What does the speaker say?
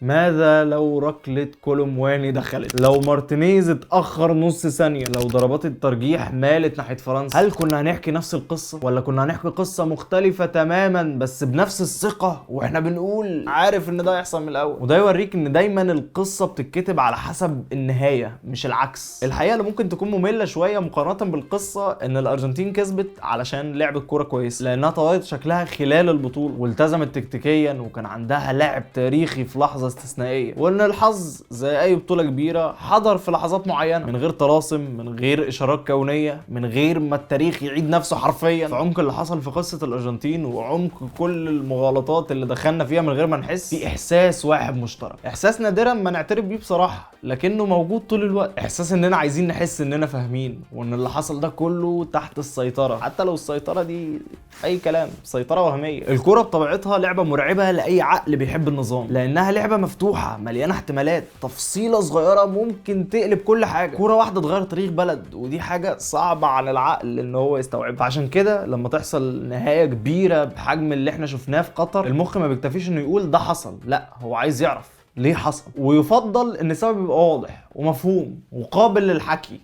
ماذا لو ركلة كولومواني دخلت؟ لو مارتينيز اتأخر نص ثانية؟ لو ضربات الترجيح مالت ناحية فرنسا؟ هل كنا هنحكي نفس القصة ولا كنا هنحكي قصة مختلفة تماما بس بنفس الثقة واحنا بنقول عارف ان ده يحصل من الاول؟ وده يوريك ان دايما القصة بتتكتب على حسب النهاية مش العكس. الحقيقة اللي ممكن تكون مملة شوية مقارنة بالقصة ان الارجنتين كسبت علشان لعبت كورة كويسة، لانها طورت شكلها خلال البطولة والتزمت تكتيكيا وكان عندها لاعب تاريخي في لحظة استثنائية، وان الحظ زي اي بطولة كبيرة حضر في لحظات معينة من غير طلاسم، من غير اشارات كونية، من غير ما التاريخ يعيد نفسه حرفيا. في عمق اللي حصل في قصة الارجنتين وعمق كل المغالطات اللي دخلنا فيها من غير ما نحس، في احساس واحد مشترك، احساس نادرا ما نعترف بيه بصراحة لكنه موجود طول الوقت، احساس اننا عايزين نحس اننا فاهمين وان اللي حصل ده كله تحت السيطرة، حتى لو السيطرة دي اي كلام، سيطرة وهمية. الكرة بطبيعتها لعبة مرعبة لأي عقل بيحب النظام، لأنها لعبة مفتوحة مليانة احتمالات، تفصيلة صغيرة ممكن تقلب كل حاجة، كرة واحدة تغير تاريخ بلد، ودي حاجة صعبة على العقل ان هو يستوعبها. فعشان كده لما تحصل نهاية كبيرة بحجم اللي احنا شفناه في قطر، المخ ما بيكتفيش انه يقول ده حصل، لا هو عايز يعرف ليه حصل، ويفضل ان السبب يبقى واضح ومفهوم وقابل للحكي.